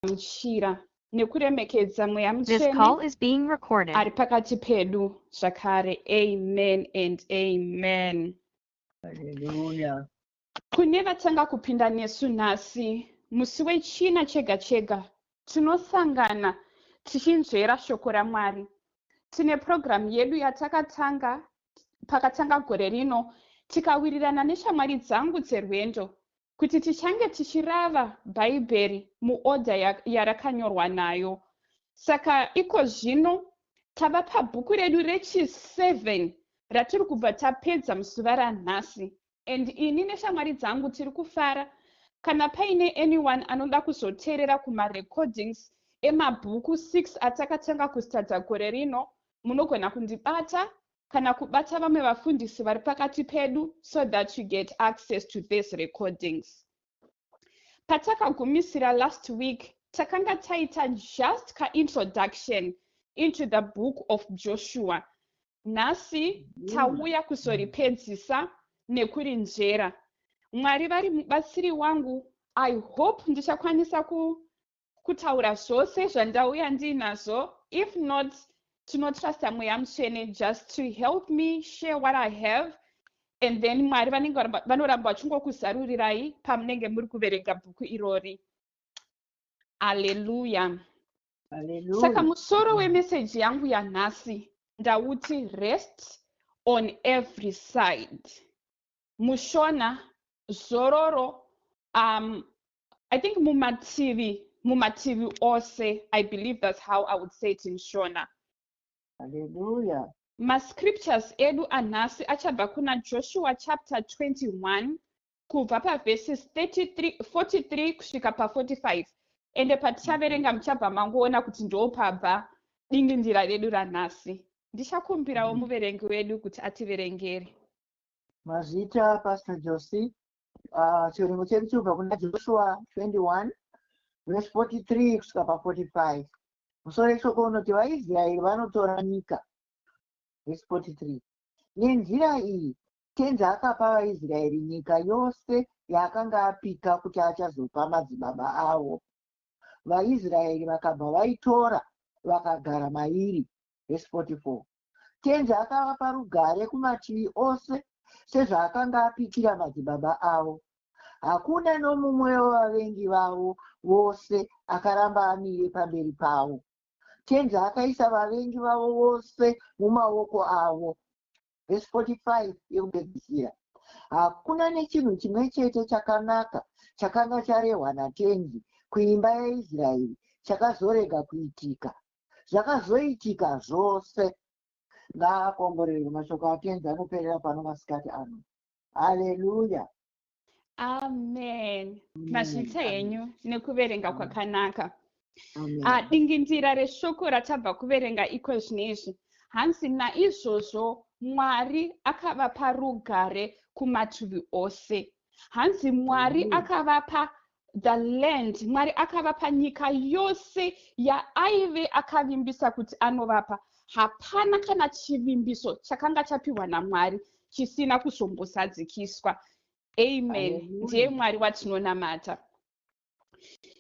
Kugamuchira nekuremekedza Mweya This Mutsvene call is being recorded. Ari pakati pedu zvakare. Amen and amen. Hallelujah. Kune vatanga kupinda nesu nhasi, musi weChina chega chega tinosangana tichinzvera shoko raMwari. Tine purogiramu yedu yatakatanga pakatanga gore rino, tikawirirana neshamwari dzangu dzerwendo kuti tichange tichirava Bhaibheri muodha yarakanyorwa nayo. Saka iko zvino tava pabhuku redu rechi7 ratiri kubva tapedza muzuva ranhasi, and ini neshamwari dzangu tiri kufara. Kana paine anyone anoda kuzoteerera kumarecordings emabhuku 6 atakatanga kustarta gore rino, munogona kundibata kana kubata vamwe vafundisi vari pakati pedu so that you get access to these recordings. Patakagumisira last week, takanga taita just kaintroduction into the Book of Joshua. Nhasi tauya kuzoripedzisa nekurinzvera. Mwari vari mubatsiri wangu. I hope ndichakwanisa kutaura zvose zvandauya ndiinazvo. If not, tinotrusta Mweya Mutsvene just to help me share what I have, and then Mwari vanenge vanoramba vachingokuzarurirai pamunenge muri kuverenga bhuku irori. Aleluya. Hallelujah. Saka musoro wemeseji yangu yanhasi ndauti "Rest on Every Side", muShona zororo, I think mumativi ose. I believe that's how I would say it in Shona. Hallelujah. Mascriptures edu anhasi achabva kuna Joshua chapter 21, kubva paverses 33, 43 kusvika pa45. Ende patichaverenga muchabva mangoona kuti ndo pabva dingindira redu ranhasi. Ndichakumbirawo muverengi wedu kuti ativerengere. Mazvita, Pastor Josie. Chiverengo chedu chobva kuna Joshua 21 verse 43 kusvika pa45. Musoro weshoko unoti "Vaisraeri vanotora nyika". Verse 43: Nenzira iyi Tenzi akapa vaIsraeri nyika yose yaakanga apika kuti achazopa madzibaba avo. VaIsraeri vakabva vaitora vakagara mairi. Verse 44: Tenzi akavapa rugare kumativi ose sezvaakanga apikira madzibaba avo. Hakuna nomumwe wavavengi vavo vose akaramba amire pamberi pavo. Tenzi akaisa vavengi vavo vose mumaoko avo. Verse 45 yekupedzisira: Hakuna nechinhu chimwe chete chakanaka chakanga charehwa naTenzi kuimba yaIsraeri chakazorega kuitika. Zvakazoitika zvose. Ngaakomborerwe mashoko aTenzi anoperera pano masikati ano. Haleluya. Amen. Mazvita henyu nekuverenga kwakanaka. Amen. Ah, dingindira reshoko ratabva kuverenga iko zvinezvi, hanzi naizvozvo Mwari akavapa rugare kumativi ose. Hanzi Mwari akavapa the land, Mwari akavapa nyika yose yaaive akavimbisa kuti anovapa. Hapana kana chivimbiso chakanga chapiwa naMwari chisina kuzombozadzikiswa. Amen. Hallelujah. Ndiye Mwari watinonamata.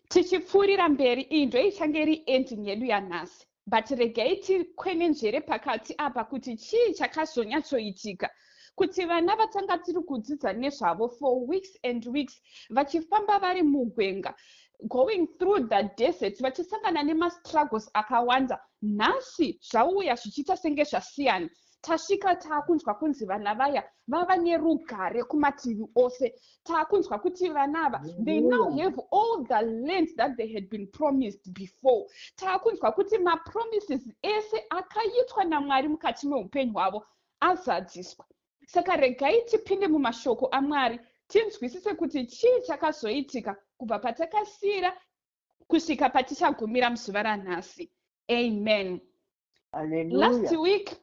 Tichipfuurira mberi, iyi ndo ichange iri ending yedu yanhasi, but regai tikwenenzvere pakati apa kuti chii chakazonyatsoitika kuti vana vatanga tiri kudzidza nezvavo for weeks and weeks, vachifamba vari mugwenga, going through the desert, vachisangana nemastruggles akawanda, nhasi zvauya zvichiita senge zvasiyana. Tasvika taakunzwa kunzi vana vaya vava nerugare kumativi ose. Taakunzwa kuti vana ava, they now have all the land that they had been promised before. Taakunzwa kuti mapromises ese akaitwa naMwari mukati meupenyu hwavo azadziswa. Saka regai tipinde mumashoko aMwari, tinzwisise kuti chii chakazoitika kubva patakasiyira kusvika patichagumira muzuva ranhasi. Amen. Last Hallelujah. week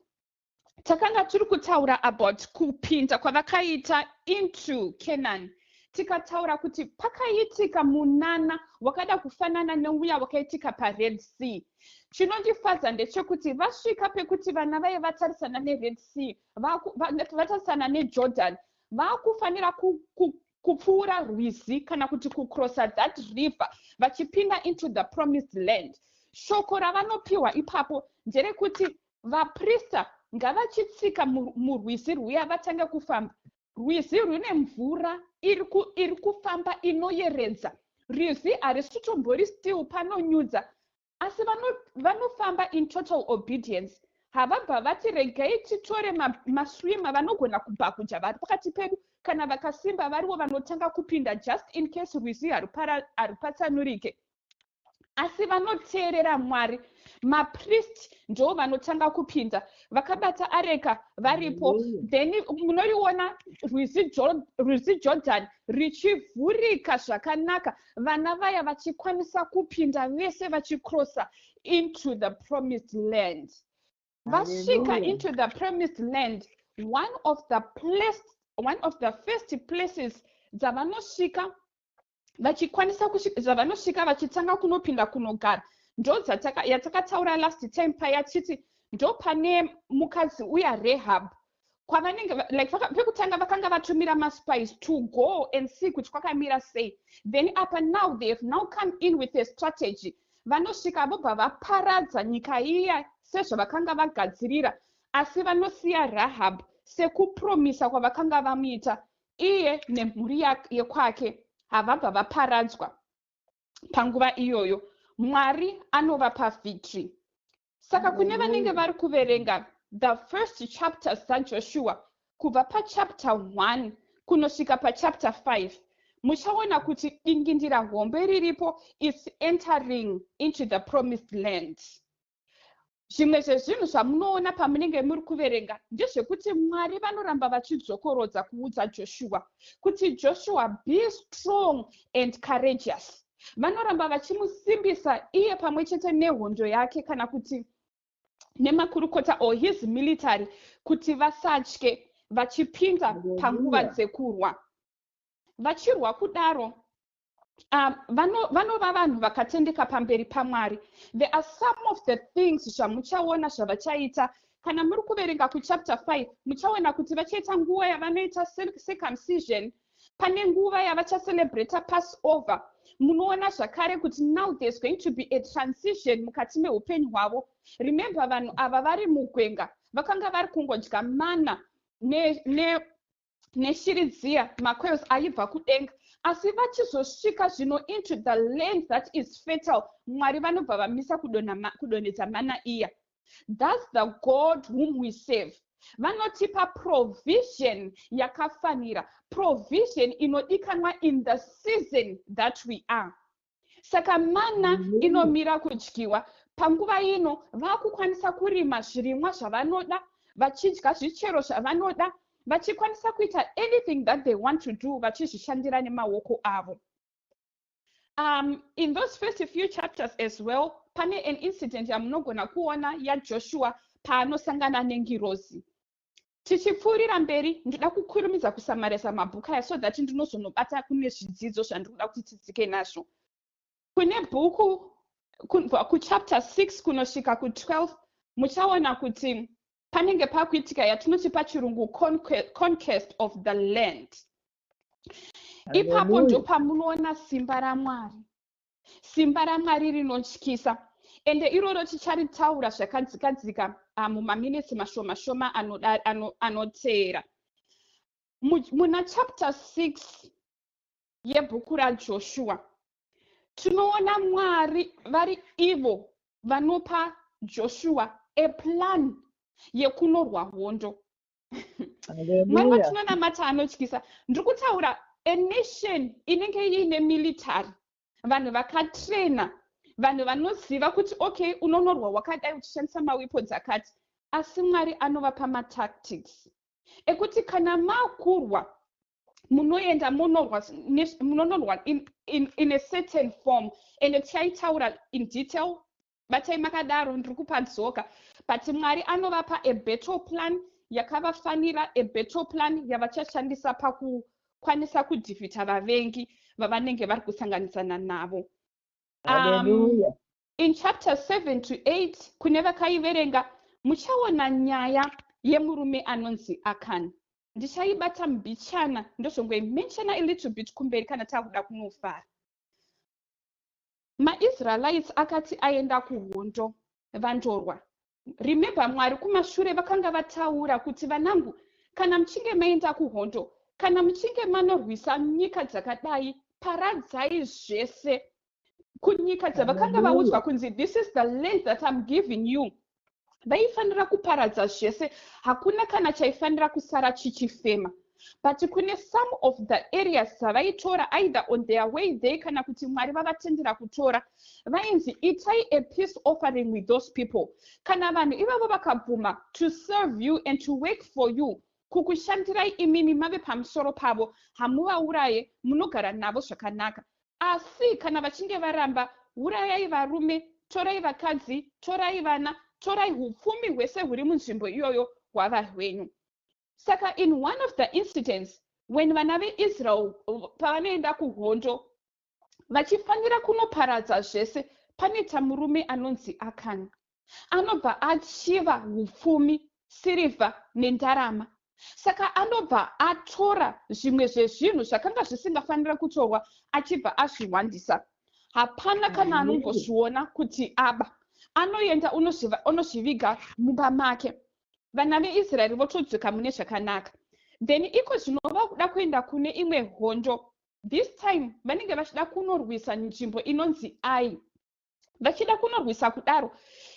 takanga tiri kutaura about kupinda kwavakaita into Canaan. Tikataura kuti pakaitika munana wakada kufanana neuya wakaitika paRed Sea. Chinondifadza ndechekuti vasvika pekuti vana vaive vatarisana neRed Sea, vatarisana neJordan, vaakufanira Kupfuura rwizi kana kuti kucrossa that river vachipinda into the promised land, shoko ravanopiwa ipapo nderekuti vaprista ngavachitsika murwizi rwuya, vatange kufamba. Rwizi rwune mvura iri kufamba inoyeredza. Rwizi harisi still, panonyudza, asi vanofamba in total obedience. Havabva vati, "Regai titore maswimmer vanogona kubhakuja vari pakati pedu, kana vakasimba varivo vanotanga kupinda, just in case rwizi harupatsanurike." Asi vanoteerera Mwari. Mapriest ndo vanotanga kupinda vakabata areka varipo. Then munoriona rwizi Jordan richivhurika zvakanaka, vana vaya vachikwanisa kupinda vese, vachicrossa into the promised land. Vasvika into the promised land, one of the first places dzavanosvika vachikwanisa, zvavanosvika vachitanga kunopinda kunogara, ndo yatakataura last time paya chiti ndo pane mukadzi uya Rahab, kwavanenge like pekutanga vakanga vatumira maspies to go and see kuti kwakamira sei. Then apa now they have now come in with a strategy. Vanosvika vobva vaparadza nyika iya sezvavakanga vagadzirira, asi vanosiya Rahab sekupromisa kwavakanga vamuita. Iye nemhuri yekwake havabva vaparadzwa panguva iyoyo. Mwari anovapa victory. Saka kune vanenge vari kuverenga the first chapters dzaJoshua, kubva pachapter 1 kunosvika pachapter 5, muchaona kuti dingindira hombe riripo is entering into the promised land. Zvimwe zvezvinhu zvamunoona pamunenge muri kuverenga ndezvekuti Mwari vanoramba vachidzokorodza kuudza Joshua kuti, "Joshua, be strong and courageous." Vanoramba vachimusimbisa iye pamwe chete nehondo yake, kana kuti nemakurukota or his military, kuti vasatye vachipinda panguva dzekurwa. Vachirwa kudaro, vanova vanhu vakatendeka pamberi paMwari. There are some of the things zvamuchaona zvavachaita kana muri kuverenga kuchapter 5. Muchaona kuti vachaita nguva yavanoita circumcision, pane nguva yavachacelebrata Passover. Munoona zvakare kuti now there's going to be a transition mukati meupenyu hwavo. Remember, vanhu ava vari mugwenga, vakanga vari kungodya mana neshiri dziya, maquails aibva kudenga. Asi vachizosvika zvino into the land that is fertile, Mwari vanobva vamisa kudonhedza mana iya. That's the God whom we serve. Vanotipa provision yakafanira, provision inodikanwa in the season that we are. Saka mana inomira kudyiwa. Panguva ino vaakukwanisa kurima zvirimwa zvavanoda, vachidya zvichero zvavanoda, vachikwanisa kuita anything that they want to do, vachizvishandira nemaoko avo. In those first few chapters as well, pane an incident yamunogona kuona yaJoshua paanosangana nengirozi. Tichipfuurira mberi, ndoda kukurumidza kusummariza mabhuku aya so that ndinozonobata kune zvidzidzo zvandiri kuda kuti tidzike nazvo. Kune bhuku kuchapter 6 kunosvika ku12, muchaona kuti panenge pakuitika yatinoti pachirungu conquest of the land. Ipapo ndo pamunoona simba raMwari. Simba raMwari rinotyisa, ende iroro ticharitaura zvakadzikadzika mumaminitsi mashoma shoma anoteera. Muna chapter 6 yebhuku raJoshua, tinoona Mwari vari ivo vanopa Joshua a plan yekunorwa hondo. Mwari watinonamata anotyisa. Ndiri kutaura a nation inenge iine military, vanhu vakatrena, vanhu vanoziva kuti okay, unonorwa wakadai uchishandisa maweapons akati. Asi Mwari anovapa matactics ekuti kana makurwa, munoenda munonorwa in a certain form, ende tichaitaura in detail. Batai makadaro, ndiri kupadzoka. But Mwari anovapa a battle plan yakavafanira, a battle plan yavachashandisa pakukwanisa kudefeata vavengi vavanenge vari kusanganisana navo. In chapter 7 to 8, kune vakaiverenga, muchaona nyaya yemurume anonzi Akan. Ndichaibata mbichana, ndozongoimentiona a little bit kumberi kana takuda kunofara. MaIsraelites akati aenda kuhondo, vandorwa. Remember, Mwari kumashure vakanga vataura kuti, "Vanangu, kana muchinge maenda kuhondo, kana muchinge manorwisa nyika dzakadai, paradzai zvese." Kunyika dzavakanga vaudzwa kunzi, "This is the land that I'm giving you," vaifanira kuparadza zvese, hakuna kana chaifanira kusara chichifema. But kune some of the areas dzavaitora, either on their way there kana kuti Mwari vavatendera kutora, vainzi, "Itai a peace offering with those people. Kana vanhu ivavo vakabvuma to serve you and to work for you, kukushandirai imimi mave pamusoro pavo, hamuvauraye, munogara navo zvakanaka. Asi kana vachinge varamba, urayai varume, torai vakadzi, torai vana, torai upfumi hwese huri munzvimbo iyoyo, hwava hwenyu." Saka in one of the incidents, when vana veIsrael pavanoenda kuhondo vachifanira kunoparadza zvese, panoita murume anonzi Akan, anobva achiva upfumi, sirivha nendarama. Saka anobva atora zvimwe zvezvinhu zvakanga zvisingafanira kutorwa, achibva azviwandisa. Hapana kana anombozviona kuti aba. Anoenda unozviviga mumba make. Vana veIsraeri votodzoka mune zvakanaka. Then iko zvino vakuda kuenda kune imwe hondo. This time vanenge vachida kunorwisa nzvimbo inonzi Ai. Vachida kunorwisa kudaro,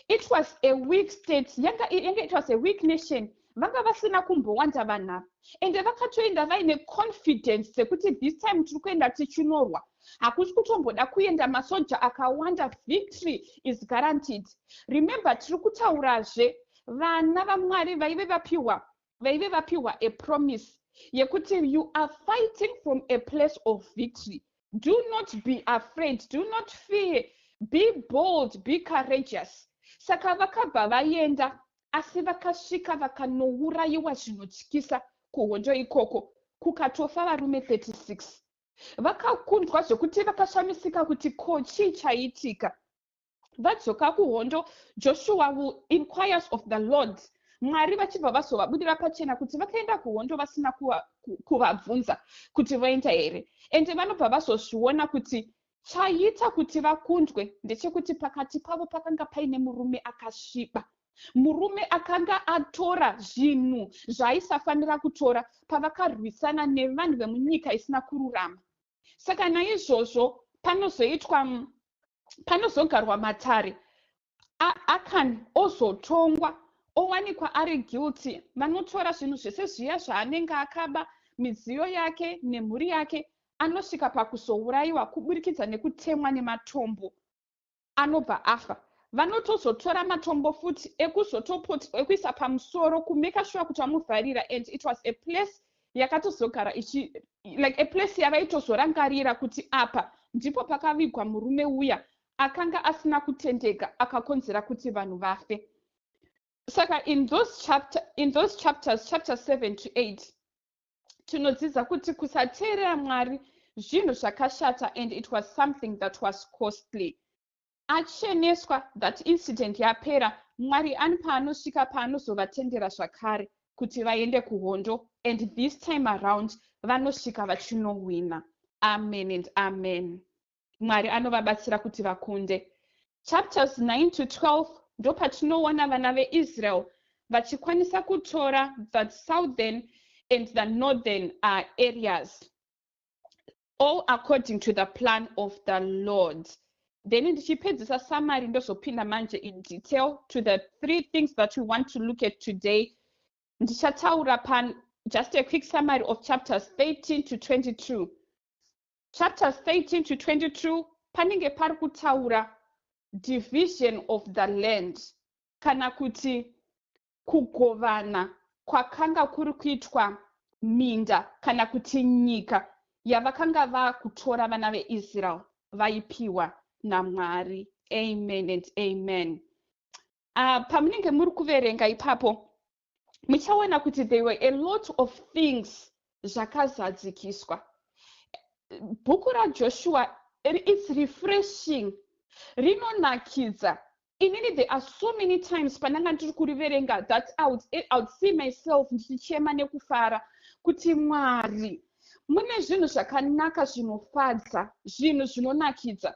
it was a weak state, yanga it was a weak nation, vanga vasina kumbowanda vanhu ava. Ende vakatoenda vaine confidence dzekuti this time tiri kuenda tichinorwa, hakusi kutomboda kuenda masoja akawanda, victory is guaranteed. Remember, tiri kutaurazve vana vaMwari vaive vapiwa a promise yekuti you are fighting from a place of victory. Do not be afraid, do not fear, be bold, be courageous. Saka vakabva vaenda, asi vakasvika vakanourayiwa zvinotyisa kuhondo ikoko, kukatofa varume 36. Vakakundwa zvekuti vakashamisika kuti ko chii chaitika. Vadzoka kuhondo, Joshua will inquires of the Lord. Mwari vachibva vazovabudira pachena kuti vakaenda kuhondo vasina kuvabvunza kuti voenda here. Ende vanobva vazozviona kuti chaiita kuti vakundwe ndechekuti pakati pavo pakanga paine murume akasviba, murume akanga atora zvinhu zvaaisafanira kutora pavakarwisana nevanhu vemunyika isina kururama. Saka naizvozvo panozoitwa, panozogarwa matare, Akan ozotongwa, owanikwa ari guilty. Vanotora zvinhu zvese zviya zvaanenge akaba, midziyo yake nemhuri yake. Anosvika pakuzourayiwa kuburikidza nekutemwa nematombo, anobva afa. Vanotozotora matombo futi ekuisa pamusoro kumake sure kuti vamuvharira. And it was a place yakatozogara ichi, like a place yavaitozorangarira kuti apa ndipo pakavigwa murume uya akanga asina kutendeka, akakonzera kuti vanhu vafe. Saka in those chapters, chapter 7 to 8, tinodzidza kuti kusateerera Mwari zvinhu zvakashata, and it was something that was costly. Acheneswa, that incident yapera, Mwari ani paanosvika paanozovatendera zvakare kuti vaende kuhondo, and this time around vanosvika vachinowina. Amen and amen. Mwari anovabatsira kuti vakunde. Chapters 9 to 12 ndopatinoona vana veIsrael vachikwanisa kutora the southern and the northern areas, all according to the plan of the Lord. Then ndichipedzisa summary, ndozopinda manje in detail to the three things that we want to look at today. Ndichataura pan just a quick summary of chapters 13 to 22. Chapters 13 to 22 panenge pari kutaura division of the land, kana kuti kugovana kwakanga kuri kuitwa minda kana kuti nyika yavakanga vakutora vana veIsrael vaipiwa naMwari. Amen and amen. Pamunenge muri kuverenga ipapo, muchaona kuti there were a lot of things zvakazadzikiswa. Bhuku raJoshua, it's refreshing, rinonakidza. Inini there are so many times pandanga ndiri kuriverenga that I would see myself ndichichema nekufara. Kuti Mwari, mune zvinhu zvakanaka zvinofadza, zvinhu zvinonakidza.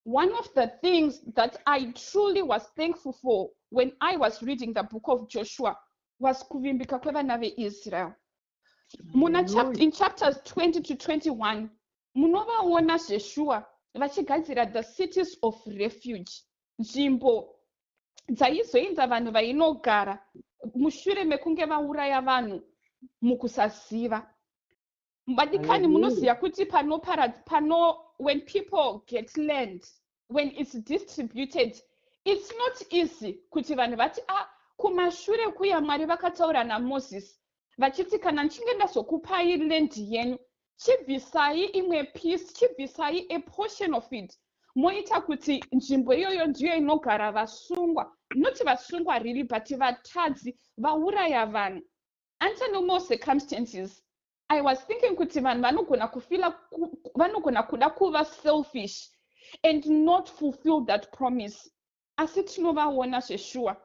One of the things that I truly was thankful for when I was reading the book of Joshua was kuvimbika kwevana veIsrael. Muna in chapters 20 to 21, munovaona zveshuwa vachigadzira the cities of refuge, nzvimbo dzaizoinza vanhu vainogara mushure mekunge vauraya vanhu mukusaziva. Vadikani, munoziva kuti pano when people get land, when it's distributed, it's not easy kuti vanhu vati, "Ah, kumashure kuya Mwari vakataura naMozisi vachiti kana ndichinge ndazokupai land yenyu, chibvisai imwe piece, chibvisai a portion of it, moita kuti nzvimbo iyoyo ndiyo inogara vasungwa." Noti vasungwa riri, but vatadzi vauraya vanhu. Under normal circumstances, I was thinking kuti vanhu vanogona kufeela, vanogona kuda kuva selfish and not fulfill that promise. Asi tinovaona zveshuwa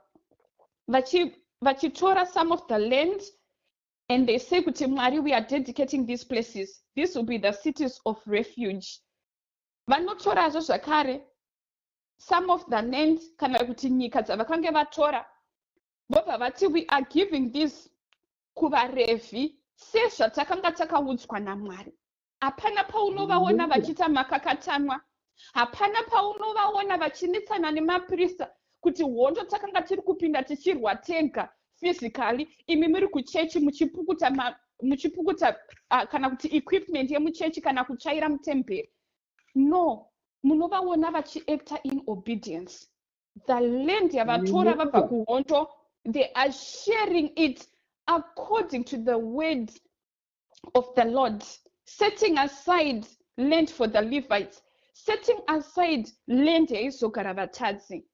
vachitora some of the land and they say kuti, "Mwari, we are dedicating these places. This will be the cities of refuge." Vanotorazvo zvakare some of the land, kana kuti nyika dzavakange vatora, vobva vati, "We are giving this kuvaRevhi sezvatakanga takaudzwa naMwari." Hapana paunovaona vachiita makakatanwa, hapana paunovaona vachinetsana nemaprista kuti hondo takanga tiri kupinda tichirwa tega physically, imi muri kuchechi muchipukuta kana kuti equipment yemuchechi kana kutsvaira mutemberi. No, munovaona vachiacta in obedience. The land yavatora vabva kuhondo, they are sharing it according to the word of the Lord, setting aside land for the Levites, setting aside land yaizogara vatadzi.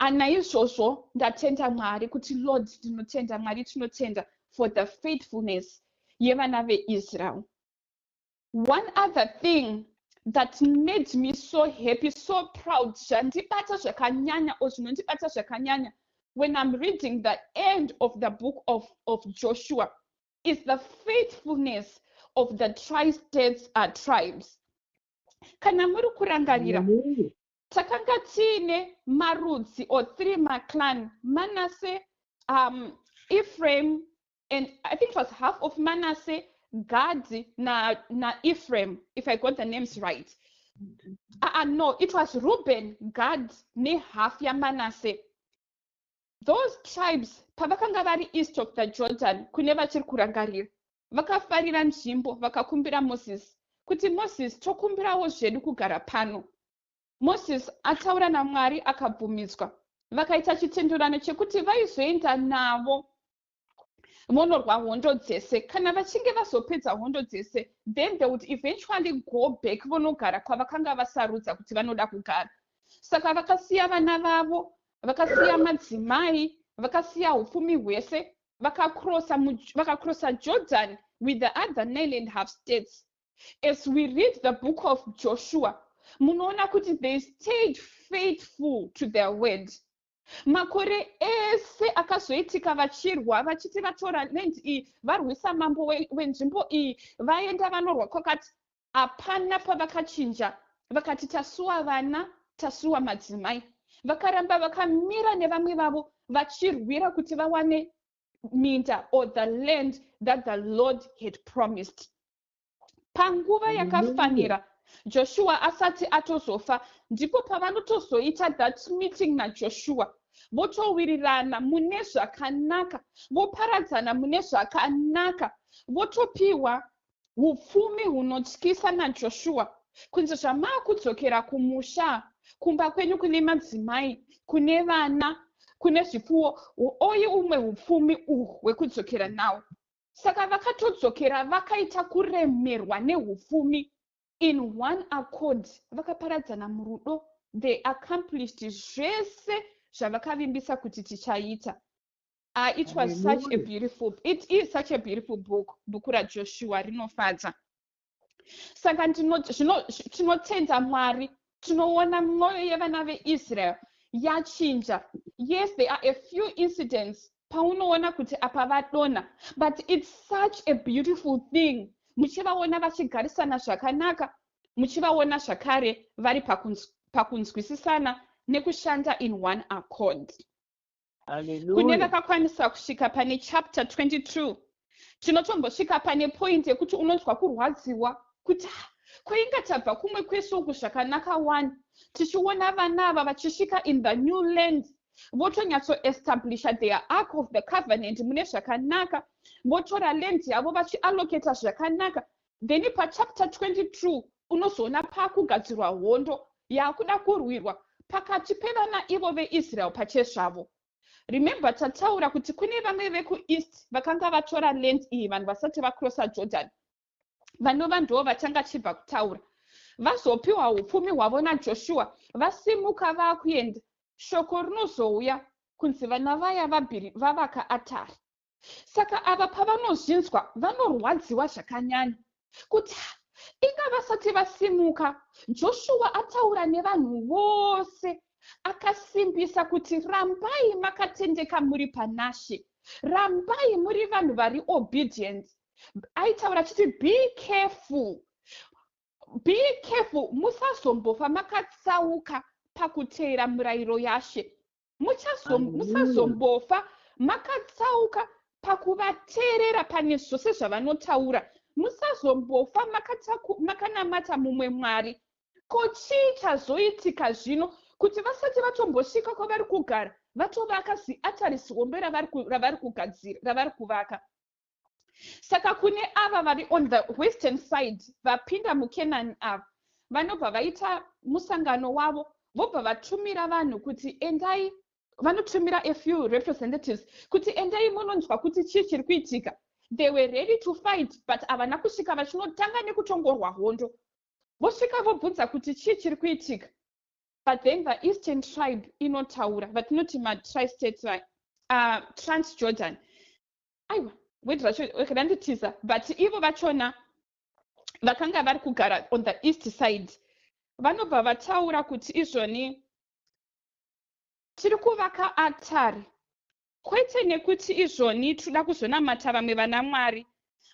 Anaizvozvo ndatenda Mwari kuti, Lord, ndinotenda Mwari, tinotenda for the faithfulness yevana veIsrael. One other thing that made me so happy, so proud, zvandibata zvakanyanya or zvinondibata zvakanyanya when I'm reading the end of the book of Joshua is the faithfulness of the tri-states tribes. Kana muri kurangarira, takanga tiine marudzi or three maclan: Manasseh, Ephraim, and I think it was half of Manasseh, Gad na Ephraim, if I got the names right. No, it was Reuben, Gad nehalf yaManasseh. Those tribes pavakanga vari east of the Jordan, kune vachiri kurangarira, vakafarira nzvimbo, vakakumbira Moses kuti, "Moses, tokumbirawo zvedu kugara pano." Moses ataura naMwari, akabvumidzwa. Vakaita chitenderano chekuti vaizoenda navo vonorwa hondo dzese. Kana vachinge vazopedza hondo dzese, then they would eventually go back vonogara kwavakanga vasarudza kuti vanoda kugara. Saka vakasiya vana vavo, vakasiya madzimai, vakasiya upfumi hwese, vakacrossa Jordan with the other nine and half states. As we read the book of Joshua, munoona kuti they stayed faithful to their word. Makore ese akazoitika vachirwa, vachiti vatora land iyi, varwisa mambo wenzvimbo iyi, vaenda vanorwa kwakati, hapana pavakachinja vakati, "Tasuwa vana, tasuwa madzimai." Vakaramba vakamira nevamwe vavo vachirwira kuti vawane minda or the land that the Lord had promised. Panguva yakafanira, Joshua asati atozofa, ndipo pavanotozoita that meeting naJoshua, votowirirana mune zvakanaka, voparadzana mune zvakanaka, votopiwa upfumi hunotyisa naJoshua, kunzi, "Zvamaakudzokera kumusha, kumba kwenyu kune madzimai, kune vana, kune zvipfuwo, oyi umwe upfumi uhu hwekudzokera nawo." Saka vakatodzokera vakaita kuremerwa neupfumi in one accord, vakaparadzana murudo. They accomplished zvese zvavakavimbisa kuti tichaita. It was such a beautiful, it is such a beautiful book. Bhuku raJoshua rinofadza. Saka tinotenda Mwari, tinoona mwoyo yevana veIsrael yachinja. Yes, there are a few incidents. Paunoona kuti apa vadonha, but it's such a beautiful thing muchivaona vachigarisana zvakanaka, muchivaona zvakare vari pakunzwisisana nekushanda in one accord. Kune vakakwanisa kusvika pane chapter 22, tinotombosvika pane point yekuti unonzwa kurwadziwa kuti, "Ah, kwainga tabva kumwe kwese uku zvakanaka wani, tichiona vana ava vachisvika in the new land, votonyatsoestablisha their Ark of the Covenant mune zvakanaka, votora land yavo vachiallocata zvakanaka." Then pachapter 22 unozoona paakugadzirwa hondo yaakuda kurwirwa pakati pevana ivo veIsrael pachezvavo. Remember, tataura kuti kune vamwe vekueast vakanga vatora land iyi vanhu vasati vacrossa Jordan, vanova ndo vatanga chibva kutaura, vazopiwa upfumi hwavo naJoshua, vasimuka vaakuenda. Shoko rinozouya kunzi vana vaya vavaka atari. Saka ava pavanozvinzwa vanorwadziwa zvakanyanya kuti, "Ah, inga vasati vasimuka, Joshua ataura nevanhu vose, akasimbisa kuti rambai makatendeka muri panashe, rambai muri vanhu vari obedient." Aitaura achiti, "Be careful, be careful, musazombofa makatsauka pakuteera murayiro yashe. Musazombofa makatsauka pakuvateerera pane zvose zvavanotaura. Musazombofa makanamata mumwe mwari." Ko chii chazoitika zvino kuti vasati vatombosvika kwavari kugara, vatovaka ziatari zihombe ravari kugadzira, ravari kuvaka? Saka kune ava vari on the western side vapinda muCanaan ava, vanobva vaita musangano wavo, vobva vatumira vanhu kuti endai, vanotumira a few representatives kuti endai munonzwa kuti chii chiri kuitika. They were ready to fight, but havana kusvika vachinotanga nekutongorwa hondo. Vosvika vobvunza kuti chii chiri kuitika. But then the eastern tribe inotaura, vatinoti matristates, Transjordan, aiwa, word racho randitiza, but ivo vachona vakanga vari kugara on the east side vanobva vataura kuti izvoni tiri kuvaka atari, kwete nekuti izvoni tinoda kuzonamata vamwe vana mwari,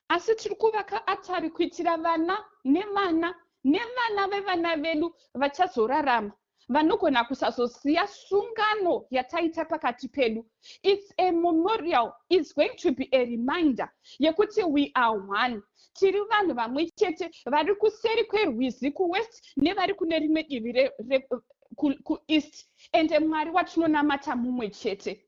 asi tiri kuvaka atari kuitira vana nevana nevana vevana vedu vachazorarama, vanogona kusazoziva sungano yataita pakati pedu. It's a memorial, it's going to be a reminder yekuti we are one, tiri vanhu vamwe chete, vari kuseri kwerwizi kuwest nevari kune rimwe divi kueast, ende Mwari watinonamata mumwe chete.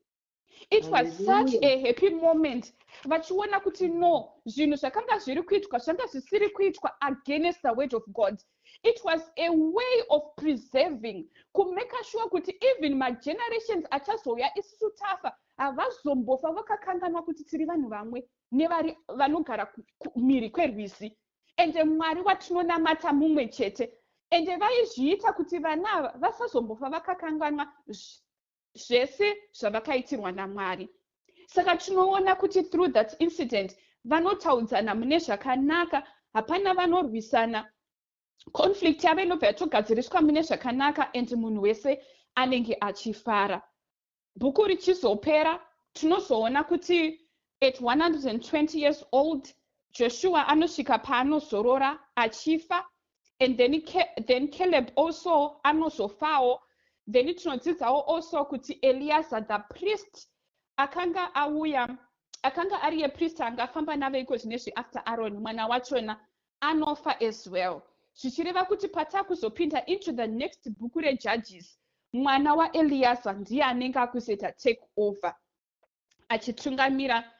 It was such a happy moment vachiona kuti no, zvinhu zvakanga zviri kuitwa zvanga zvisiri kuitwa against the word of God. It was a way of preserving, kumake sure kuti even magenerations achazouya isusu tafa havazombofa vakakanganwa kuti tiri vanhu vamwe nevari vanogara mhiri kwerwizi, ende Mwari watinonamata mumwe chete. Ende vaizviita kuti vana ava vasazombofa vakakanganwa zvese zvavakaitirwa naMwari. Saka tinoona kuti through that incident vanotaudzana mune zvakanaka, hapana vanorwisana, conflict yavo inobva yatogadziriswa mune zvakanaka and munhu wese anenge achifara. Bhuku richizopera, tinozoona kuti at 120 years old Joshua anosvika paanozorora achifa, and then Caleb also anozofawo. Then tinodzidzawo also kuti Eliazar the priest akanga auya, akanga ari yepriest angafamba navo iko zvinezvi after Aaron, mwana wachona anofa as well, zvichireva kuti patakuzopinda into the next bhuku reJudges, mwana waEliazar ndiye anenge akuzoita take over achitungamira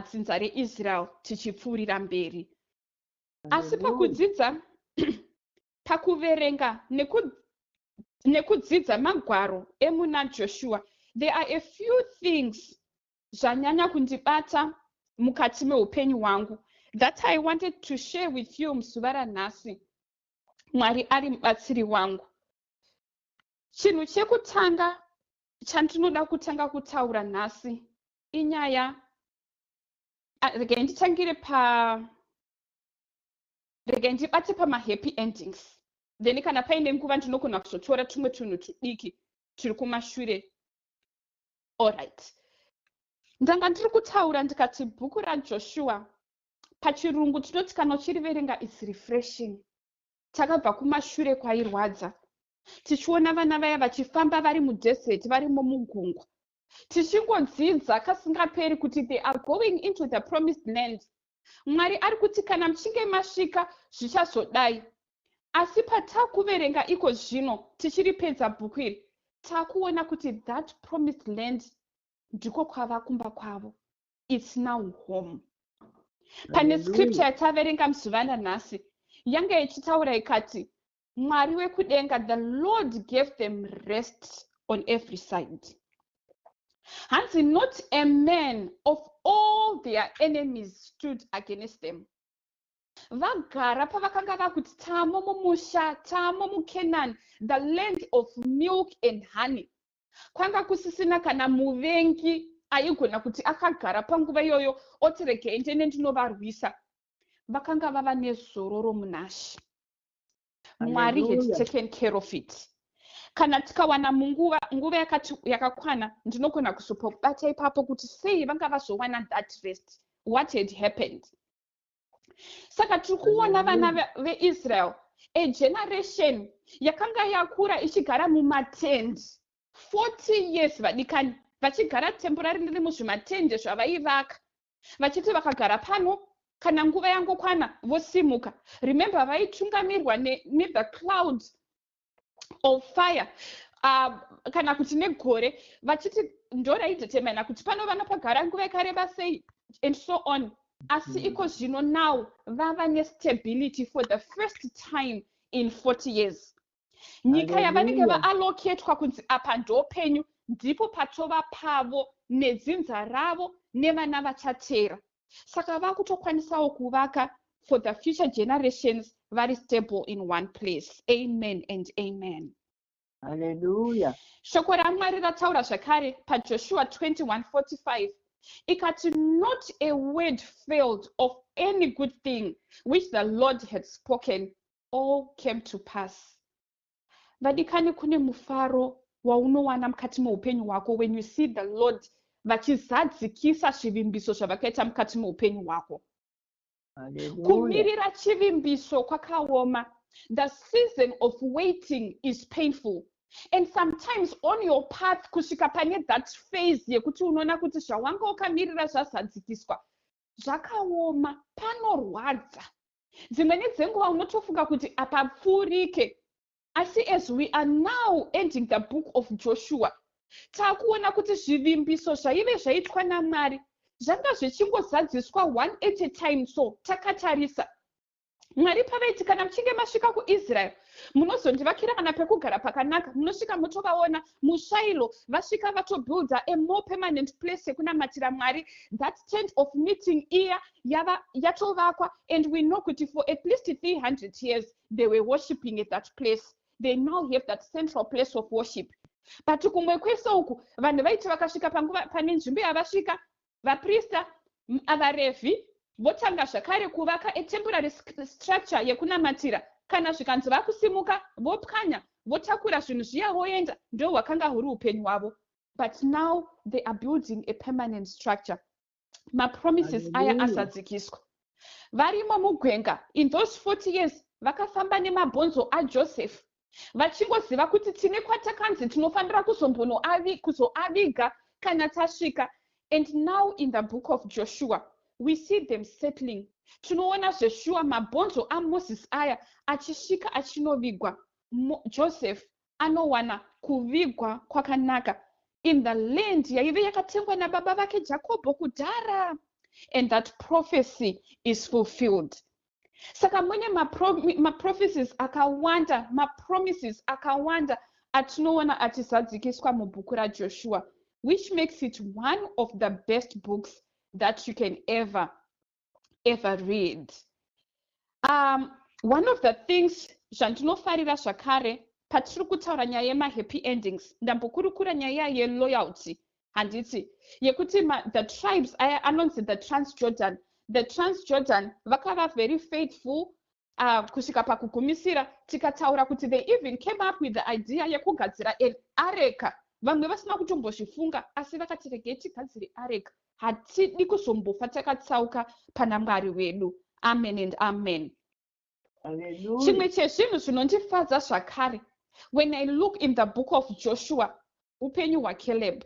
dzinza reIsrael tichipfuurira mberi. Asi pakudzidza, pakuverenga nekudzidza magwaro emuna Joshua, there are a few things zvanyanya kundibata mukati meupenyu hwangu that I wanted to share with you muzuva ranhasi, Mwari ari mubatsiri wangu. Chinhu chekutanga chandinoda kutanga kutaura nhasi inyaya, regai nditangire pa, regai ndibate pamahappy endings, then kana paine nguva ndinogona kuzotora tumwe tunhu tudiki turi kumashure. Allright, Ndanga ndiri kutaura ndikati bhuku raJoshua pachirungu tinoti kana uchiriverenga is refreshing. Takabva kumashure kwairwadza, tichiona vana vaya vachifamba vari mudesert, varimo mugungwa, tichingodzidza kasingaperi kuti they are going into the promised land. Mwari ari kuti kana muchinge masvika zvichazodai. Asi patakuverenga iko zvino tichiripedza bhuku iri, takuona kuti that promised land ndiko kwava kumba kwavo. It's now home. Pane scripture yataverenga muzuva ranhasi yanga ichitaura ikati Mwari wekudenga, the Lord gave them rest on every side. Hanzi not a man of all their enemies stood against them. Vagara pavakanga vakuti tamo mumusha, tamo muCanaan, the land of milk and honey. Kwanga kusisina kana muvengi aigona kuti akagara panguva iyoyo oti regei ndene ndinovarwisa. Vakanga vava nezororo munashe. Mwari had taken care of it. Kana tikawana munguva nguva yakakwana, ndinogona kuzopobata ipapo kuti sei vanga vazowana that rest, what had happened. Saka tiri kuona vana veIsrael, a generation yakanga yakura ichigara mumatende 40 years, vadikani, vachigara temporary riri muzvimatende zvavaivaka, vachiti vakagara pano, kana nguva yangokwana vosimuka. Remember, vaitungamirwa nethe cloud of fire kana kuti negore, vachiti ndoraidetermina kuti pano vanopagara nguva yakareba sei and so on. Asi iko zvino now vava nestability for the first time in 40 years. Nyika yavanenge vaallocatwa kunzi apa ndopenyu, ndipo patova pavo nedzinza ravo nevana vachateera. Saka vakutokwanisawo kuvaka for the future generations, vari stable in one place. Amen and amen. Haleluya. Shoko raMwari rataura zvakare paJoshua 21:45 ikati, "Not a word failed of any good thing which the Lord had spoken; all came to pass." Vadikani, kune mufaro waunowana mukati meupenyu hwako when you see the Lord vachizadzikisa zvivimbiso zvavakaita mukati meupenyu hwako. Kumirira chivimbiso kwakaoma. The season of waiting is painful, and sometimes on your path kusvika pane that phase yekuti unoona kuti zvawanga wakamirira zvazadzikiswa, zvakaoma, panorwadza. Dzimweni dzenguva unotofunga kuti apapfuurike. Asi as we are now ending the book of Joshua, taakuona kuti zvivimbiso zvaive zvaitwa naMwari zvanga zvichingozadziswa one at a time. So takatarisa Mwari pavaiti kana muchinge masvika kuIsrael munozondivakira kana pekugara pakanaka, munosvika mutovaona muShailo vasvika vatobuilda a more permanent place yekunamatira Mwari. That tent of meeting iya yava yatovakwa, and we know kuti for at least 300 years they were worshipping at that place. They now have that central place of worship, but kumwe kwese uku vanhu vaiti vakasvika panguva pane nzvimbo yavasvika, vaprista, vaRevhi votanga zvakare kuvaka a temporary structure yekunamatira. Kana zvikanzi vakusimuka, vopwanya, votakura zvinhu zviya voenda. Ndo hwakanga huri upenyu hwavo. But now they are building a permanent structure. Mapromises aya azadzikiswa. Varimo mugwenga in those 40 years, vakafamba nemabhonzo aJoseph, vachingoziva kuti tine kwatakanzi tinofanira kuzoaviga kana tasvika. And now in the book of Joshua we see them settling. Tinoona zveshuwa mabhonzo aMozisi aya achisvika achinovigwa. Joseph anowana kuvigwa kwakanaka in the land yaive yakatengwa nababa vake Jakobho kudhara, and that prophecy is fulfilled. Saka mune maprophecies akawanda, mapromises akawanda atinoona achizadzikiswa mubhuku raJoshua, which makes it one of the best books that you can ever ever read. One of the things zvandinofarira zvakare patiri kutaura nyaya yemahappy endings, ndambokurukura nyaya yeloyalty, handiti, yekuti the tribes aya anonzi the Transjordan, the Transjordan vakava very faithful kusvika pakugumisira. Tikataura kuti they even came up with the idea yekugadzira an areka. Vamwe vasina kutombozvifunga, asi vakati, "Regai tigadzire areka, hatidi kuzombofa takatsauka pana Mwari wedu." Amen and amen. Chimwe chezvinhu zvinondifadza zvakare when I look in the book of Joshua, upenyu hwaCaleb.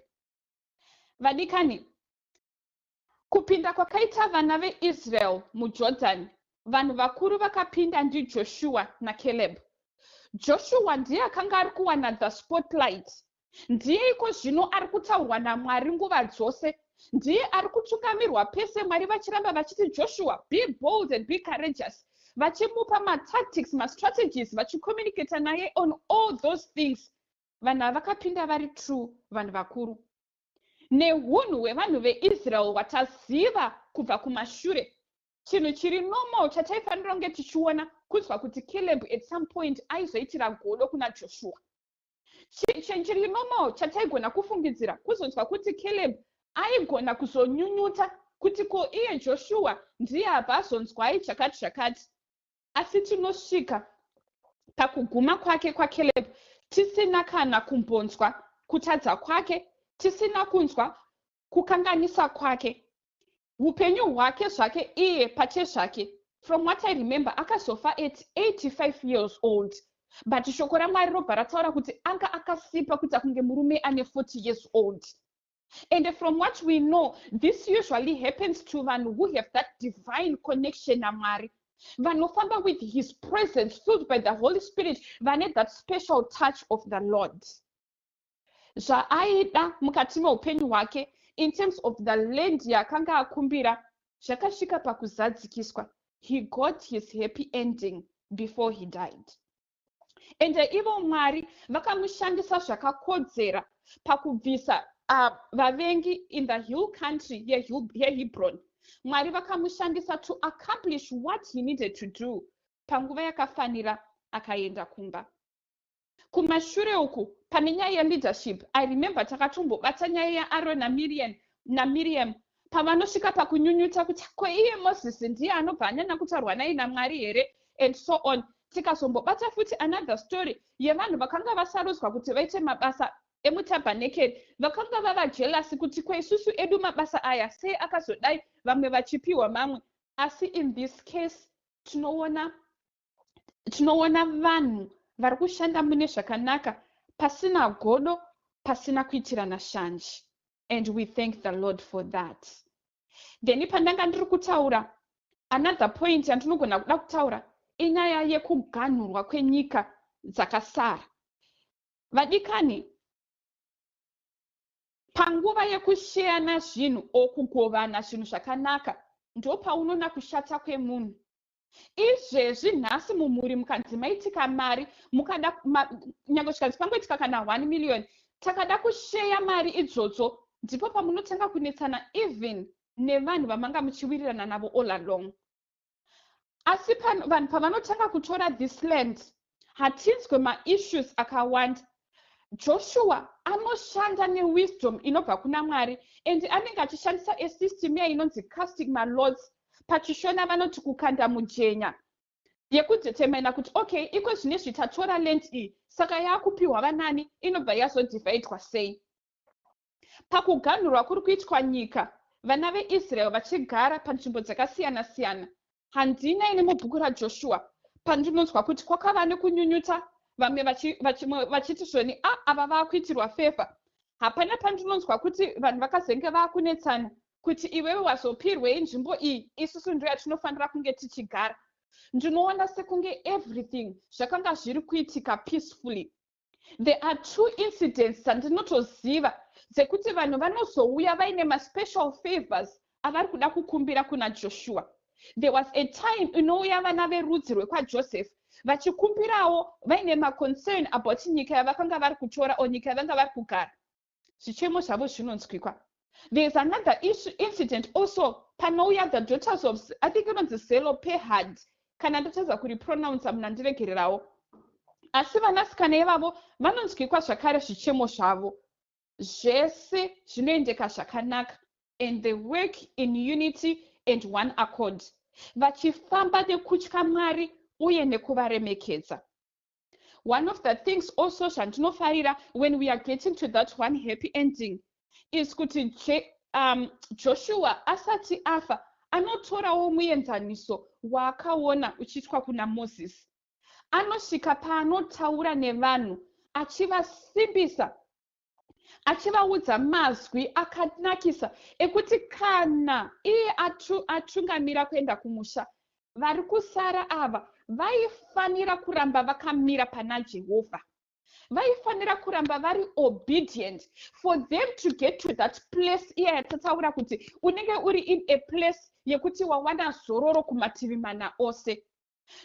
Vadikani, kupinda kwakaita vana veIsrael muJordan, vanhu vakuru vakapinda ndiJoshua naCaleb. Joshua ndiye akanga ari kuwana the spotlight, ndiye iko zvino ari kutaurwa naMwari nguva dzose, ndiye ari kutungamirwa pese, Mwari vachiramba vachiti, "Joshua, be bold and be courageous," vachimupa matactics, mastrategies, vachicommunicata naye on all those things. Vanhu ava vakapinda vari true vanhu vakuru. Neunhu hwevanhu veIsrael hwataziva kubva kumashure, chinhu chiri normal chataifanira kunge tichiona kunzwa kuti Caleb at some point aizoitira godo kuna Joshua. Chinhu chiri normal chataigona kufungidzira kuzonzwa kuti Caleb aigona kuzonyunyuta kuti ko iye Joshua ndiye abva azonzwai chakati zvakati. Asi tinosvika pakuguma kwake kwaCaleb tisina kana kumbonzwa kutadza kwake, tisina kunzwa kukanganisa kwake. Upenyu hwake zvake iye pachezvake, from what I remember, akazofa at 85 years old, but shoko raMwari robva rataura kuti anga akasimba kuita kunge murume ane 40 years old. And from what we know, this usually happens to vanhu who have that divine connection naMwari, vanofamba with his presence, filled by the Holy Spirit, vane that special touch of the Lord. Zvaaida mukati meupenyu hwake in terms of the land yakanga akumbira zvakasvika pakuzadzikiswa. He got his happy ending before he died. Ende ivo Mwari vakamushandisa zvakakodzera pakubvisa vavengi in the hill country yeHebron. Mwari vakamushandisa to accomplish what he needed to do panguva yakafanira, akaenda kumba. Kumashure uku, pane nyaya yeleadership, I remember takatombobata nyaya yaAron naMiriam pavanosvika pakunyunyuta kuti ko iye Mozisi ndiye anobva anyanya kutaurwa naye naMwari here, and so on. Tikazombobata futi another story yevanhu vakanga vasarudzwa kuti vaite mabasa emutabhanekeri, vakanga vava jealous kuti kweisusu edu mabasa aya sei akazodai, vamwe vachipiwa mamwe. Asi in this case tinoona vanhu vari kushanda mune zvakanaka, pasina godo, pasina kuitirana shanje, and we thank the Lord for that. Then pandanga ndiri kutaura, another point yandinogona kuda kutaura inyaya yekuganhurwa kwenyika dzakasara. Vadikani, panguva yekusheyana zvinhu o kugovana zvinhu zvakanaka, ndopaunoona kushata kwemunhu. Izvezvi nhasi mumhuri mukanzi maitika mari, mukada nyange zvikanzi pangoitika kana 1 million, takada kusheya mari idzodzo, ndipo pamunotanga kunetsana even nevanhu vamanga muchiwirirana navo all along. Asi vanhu pavanotanga kutora this land, hatinzwe maissues akawanda. Joshua anoshanda newisdom inobva kuna Mwari, and anenge achishandisa asystem iya inonzi casting malots, pachiShona vanoti kukanda mujenya, yekudetermina kuti okay, iko zvinezvi tatora land iyi, saka yaakupiwa vanani, inobva yazodivhaidwa sei. Pakuganhurwa kuri kuitwa nyika, vana veIsrael vachigara panzvimbo dzakasiyana-siyana, handina ine mubhuku raJoshua pandinonzwa kuti kwakava nekunyunyuta, vamwe vachiti zvoni a ava vaakuitirwa favour. Hapana pandinonzwa kuti vanhu vakazenge vaakunetsana kuti iwewe wazopirwei nzvimbo iyi, isusu ndo yatinofanira kunge tichigara. Ndinoona sekunge everything zvakanga zviri kuitika peacefully. There are two incidents dzandinotoziva dzekuti vanhu vanozouya vaine maspecial favors avari kuda kukumbira kuna Joshua. There was a time inouya vana verudzi rwekwaJoseph vachikumbirawo vaine maconcern about nyika yavakanga vari kutora o nyika yavanga vari kugara. Zvichemo zvavo zvinonzwikwa. There is another issue, incident also, panouya the daughters of, I think inonzi Zelophehad, kana ndotadza kuripronounsa munandiregererawo, asi vanasikana ivavo vanonzwikwa zvakare zvichemo zvavo. Zvese zvinoendeka zvakanaka, and they work in unity and one accord, vachifamba nekutya Mwari uye nekuvaremekedza. One of the things also zvandinofarira when we are getting to that one happy ending is kuti Joshua asati afa anotorawo muenzaniso waakaona uchiitwa kuna Moses. Anosvika paanotaura nevanhu achivasimbisa, achivaudza mazwi akanakisa ekuti kana iye atungamira kuenda kumusha, vari kusara ava vaifanira kuramba vakamira pana Jehovha, vaifanira kuramba vari obedient for them to get to that place iya yatataura kuti unenge uri in a place yekuti wawana zororo kumativi mana ose.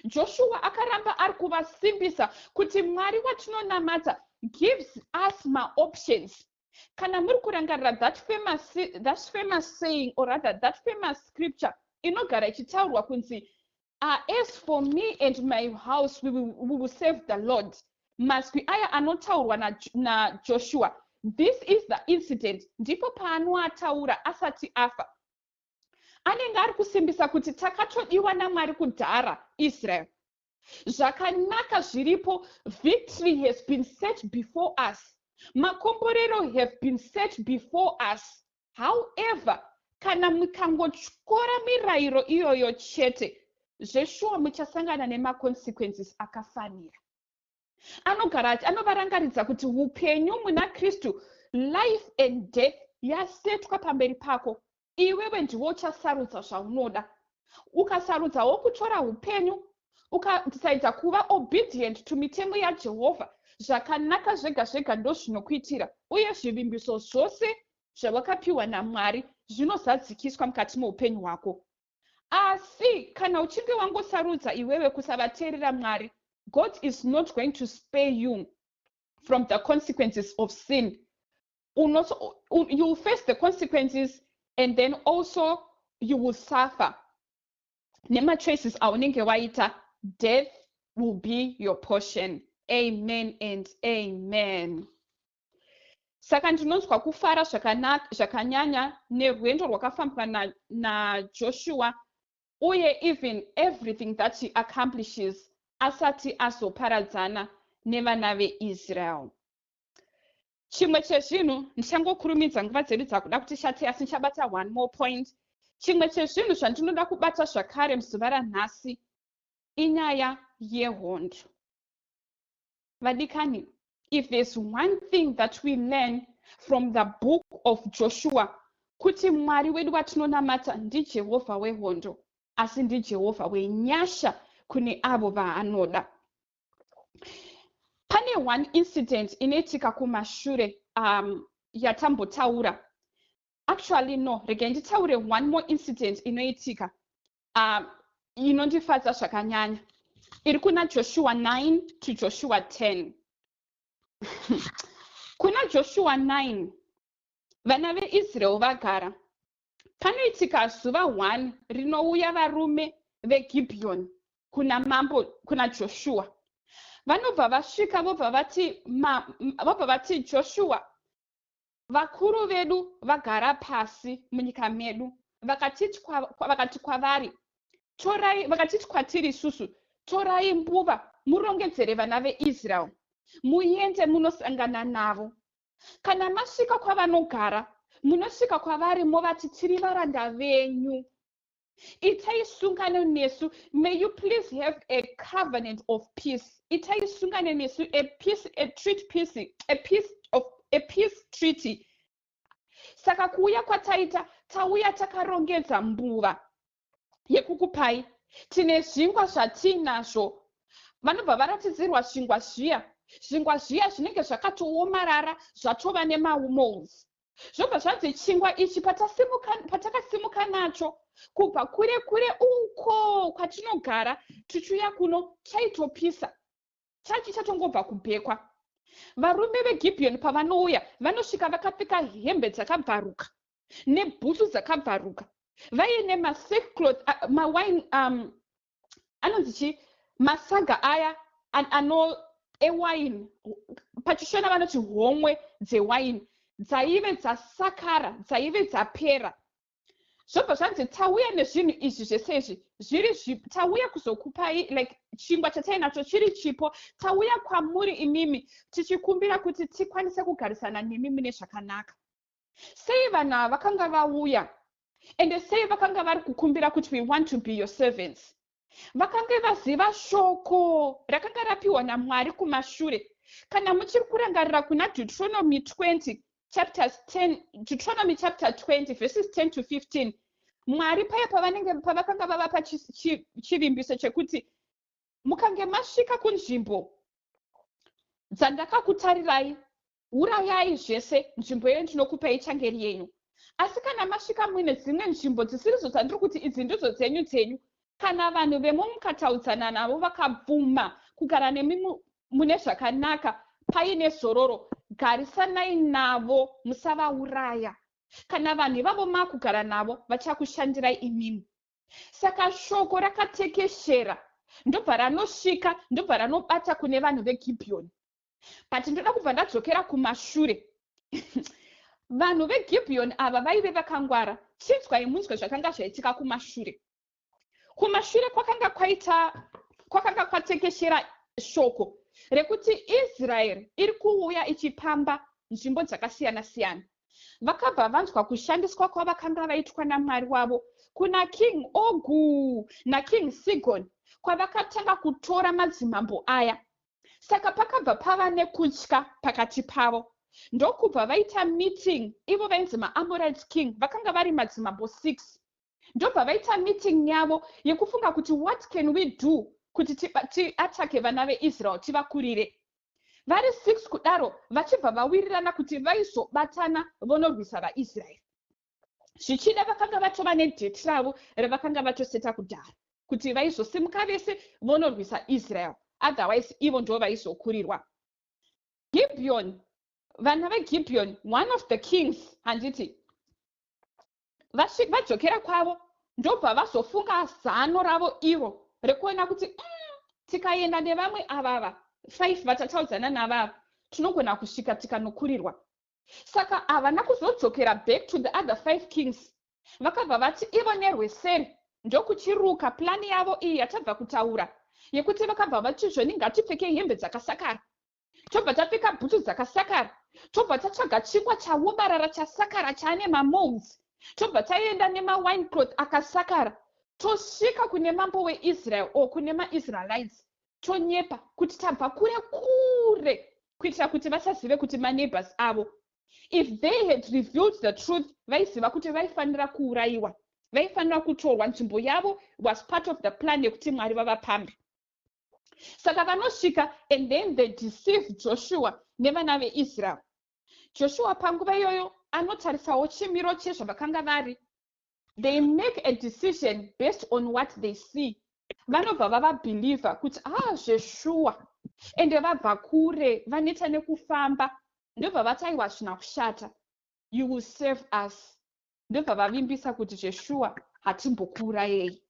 Joshua akaramba ari kuvasimbisa kuti Mwari watinonamata gives us maoptions. Kana muri kurangarira that famous saying, or rather that famous scripture inogara ichitaurwa kunzi, "As for me and my house, we will serve the Lord," mazwi aya anotaurwa naJoshua na. This is the incident, ndipo paanoataura asati afa. Anenge ari kusimbisa kuti takatodiwa naMwari kudhara, Israel. Zvakanaka zviripo. Victory has been set before us, makomborero have been set before us. However, kana mukangotyora mirayiro iyoyo chete, zveshuwa muchasangana nemaconsequences akafanira. Anogara anovarangaridza kuti upenyu muna Kristu, life and death yasetwa pamberi pako. Iwewe ndiwo uchasarudza zvaunoda. Ukasarudzawo kutora upenyu, ukadecida kuva obedient to mitemo yaJehovha, zvakanaka zvega zvega ndo zvinokuitira, uye zvivimbiso zvose zvawakapiwa naMwari zvinozadzikiswa mukati meupenyu hwako. Asi kana uchinge wangosarudza iwewe kusavateerera Mwari, God is not going to spare you from the consequences of sin. You will face the consequences and then also you will suffer nemachoices aunenge waita. Death will be your portion. Amen and amen. Saka ndinonzwa kufara zvakanyanya nerwendo rwakafambwa naJoshua na uye even everything that he accomplishes asati azoparadzana nevana veIsrael. Chimwe chezvinhu, ndichangokurumidza, nguva dzedu dzakuda kuti shate, asi ndichabata one more point. Chimwe chezvinhu zvandinoda kubata zvakare muzuva ranhasi inyaya yehondo. Vadikani, if there's one thing that we learn from the book of Joshua, kuti Mwari wedu watinonamata ndiJehovha wehondo, asi ndiJehovha wenyasha kune avo vaanoda. Pane one incident inoitika kumashure yatambotaura. Actually no, regai nditaure one more incident inoitika inondifadza zvakanyanya, iri kuna Joshua 9 to Joshua 10. Kuna Joshua 9, vana veIsrael vagara. Panoitika zuva 1 rinouya varume veGibhiyoni kuna mambo, kuna Joshua. Vanobva vasvika, vobva vati, "Joshua, vakuru vedu vagara pasi munyika medu, vakati kwavari, torai, vakatiti kwatiri isusu, torai mbuva murongedzere vana veIsrael, muende munosangana navo. Kana masvika kwavanogara, munosvika kwavari movati, tiri varanda venyu, itai sungano nesu. May you please have a covenant of peace. Itai sungano nesu, a peace, a treat peace, a peace of a peace treaty. Saka kuuya kwataita, tauya takarongedza mbuva yekukupai. Tine zvingwa zvatiinazvo." Vanobva varatidzirwa zvingwa zviya. Zvingwa zviya zvinenge zvakatoomarara, zvatova nemamolds. Zvobva zvanzi, chingwa ichi patakasimuka nacho kubva kure kure uko kwatinogara tichiuya kuno, chaitopisa, chachi chatongobva kubhekwa. Varume veGibhiyoni pavanouya, vanosvika vakapfeka hembe dzakabvaruka nebhutsu dzakabvaruka, vaine masackcloth, mawine, anonzi chi, masaga aya ano ewaini, pachiShona vanoti homwe dzewaini, dzaive dzasakara, dzaive dzapera. Zvobva zvanzi, "Tauya nezvinhu izvi zvese izvi zviri, tauya kuzokupai, like, chingwa chatainacho chiri chipo. Tauya kwamuri imimi tichikumbira kuti tikwanise kugarisana nemi mune zvakanaka." Sei vanhu ava vakanga vauya, ende sei vakanga vari kukumbira kuti, "We want to be your servants"? Vakanga vaziva shoko rakanga rapiwa naMwari kumashure. Kana muchiri kurangarira kuna Deuteronomy 20 chapters 10, Deuteronomy chapter 20 verses 10 to 15, Mwari paya pavanenge pavakanga vavapa chivimbiso chekuti, "Mukange masvika kunzvimbo dzandakakutarirai, urayai zvese, nzvimbo iyo ndinokupai changeri yenyu. Asi kana masvika muine dzimwe nzvimbo dzisirizo dzandiri kuti idzi ndidzo dzenyu dzenyu, kana vanhu vemo mukataudzana navo vakabvuma kugara nemi mune zvakanaka, paine zororo, garisanai navo, musavauraya. Kana vanhu ivavo maakugara navo, vachakushandirai imimi." Saka shoko rakatekeshera, ndobva ranosvika, ndobva ranobata kune vanhu veGibhiyoni. But ndoda kubva ndadzokera kumashure. Vanhu veGibhiyoni ava vaive vakangwara. Chinzwai munzwe zvakanga zvaitika kumashure. Kumashure kwakanga kwaita, kwakanga kwatekeshera shoko rekuti Israeri iri kuuya ichipamba nzvimbo dzakasiyana-siyana. Vakabva vanzwa kushandiswa kwavakanga vaitwa naMwari wavo kuna King Ogu naKing Sigon, kwavakatanga kutora madzimambo aya. Saka pakabva pava nekutya pakati pavo, ndokubva vaita meeting. Ivo vainzi maAmorite king, vakanga vari madzimambo 6. Ndobva vaita meeting yavo yekufunga kuti, "What can we do kuti tiatake vana veIsrael, tivakurire?" Vari 6 kudaro, vachibva vawirirana kuti vaizobatana vonorwisa vaIsraeri. Zvichida vakanga vatova nedate ravo ravakanga vatoseta kudhara kuti vaizosimuka vese vonorwisa Israel, otherwise ivo ndo vaizokurirwa. Gibeon, vana veGibeon, one of the kings, handiti, vadzokera kwavo, ndobva vazofunga zano ravo iro rekuona kuti, tikaenda nevamwe avava 5 vatataudzana navava, tinogona kusvika tikanokurirwa." Saka havana kuzodzokera back to the other five kings. Vakabva vati ivo nerweseri ndokuchiruka plan yavo iyi yatabva kutaura, yekuti vakabva vati zvoni, "Ngatipfekei hembe dzakasakara, tobva tapfeka bhutsu dzakasakara, tobva tatsvaga chingwa chaomarara, chasakara, chaane mamolds, tobva taenda nemaloin cloth akasakara, tosvika kune mambo weIsrael or kune maIsraelites, tonyepa kuti tabva kure kure, kuitira kuti vasazive kuti maneighbors avo." If they had revealed the truth, vaiziva kuti vaifanira kuurayiwa, vaifanira kutorwa nzvimbo yavo. Was part of the plan yekuti Mwari vavapambe. Saka vanosvika and then they deceive Joshua nevana veIsrael. Joshua panguva iyoyo anotarisawo chimiro chezvavakanga vari. They make a decision based on what they see. Vanobva vavabhilivha kuti, "Ah, zveshuwa, ende vabva kure, vaneta nekufamba." Ndobva vati, "Aiwa, zvina kushata, you will serve us." Ndobva vavimbisa kuti, "Zveshuwa, hatimbokuurayei."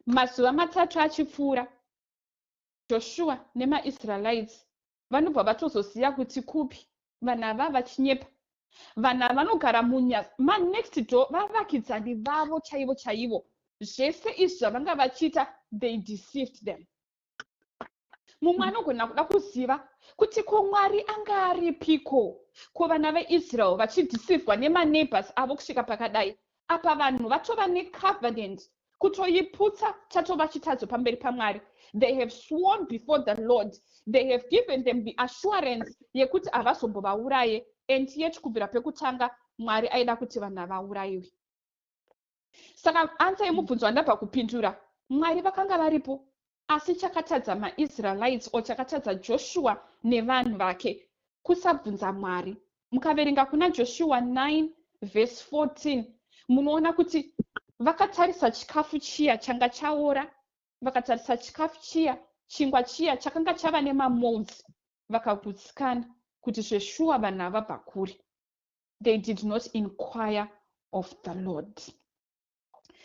Mazuva 3 achipfuura, Joshua nemaIsraelites vanobva vatozoziva kuti kupi vanhu ava vachinyepa. Vanhu ava vanogara manext door, vavakidzani vavo chaivo chaivo. Zvese izvi zvavanga vachiita, they deceived them. Mumwe anogona kuda kuziva kuti, ko Mwari anga aripiko, ko vana veIsrael vachideceivwa nemaneighbors avo kusvika pakadai? Apa vanhu vatova necovenant, kutoiputsa chatova chitadzo pamberi paMwari. They have sworn before the Lord, they have given them the assurance yekuti havazombovauraye, and yet kubvira pekutanga Mwari aida kuti vanhu havaurayiwe. Saka answer yemubvunzo wandabva kupindura, Mwari vakanga varipo, asi chakatadza maIsraelites or chakatadza Joshua nevanhu vake kusabvunza Mwari. Mukaverenga kuna Joshua 9 verse 14, munoona kuti vakatarisa chikafu chiya changa chaora, vakatarisa chikafu chiya, chingwa chiya chakanga chava nemamolds, vakagutsikana kuti zveshuwa vanhu havabva kure. They did not inquire of the Lord.